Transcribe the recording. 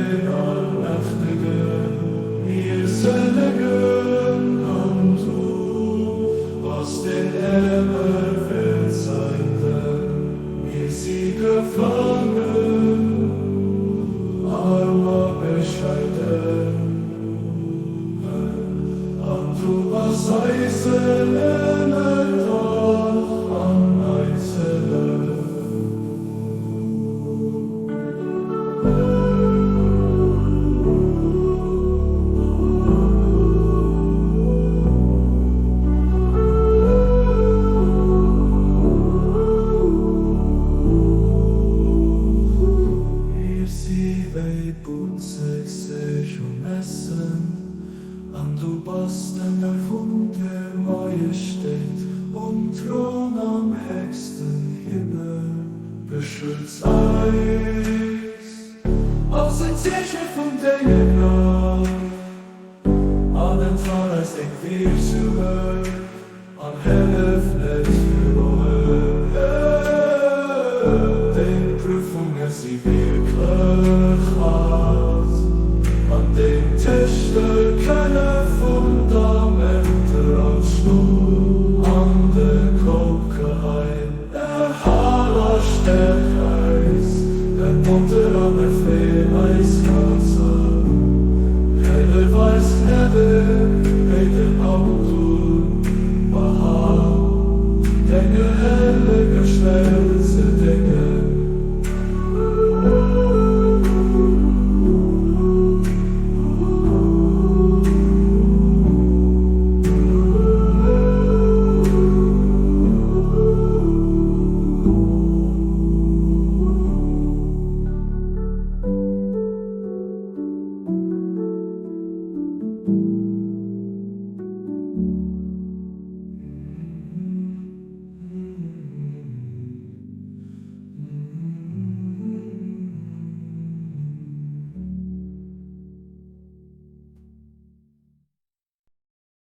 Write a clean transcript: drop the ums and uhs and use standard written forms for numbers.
den Allmächtege, mir seligen, an du bass den Ämmerwäertseinde, mir si gefaangen, arm a bescheiden, an du bass eisen Ënnerdach an eis Hëllef. Mir si wéi Butzeg sech um Ässen, an du bass d'Engel vun der Majestät um Thron am héchsten Himmel. Beschütz eis als en Zeeche vun denger Gnad, an empfahl eis deng Wierkungen.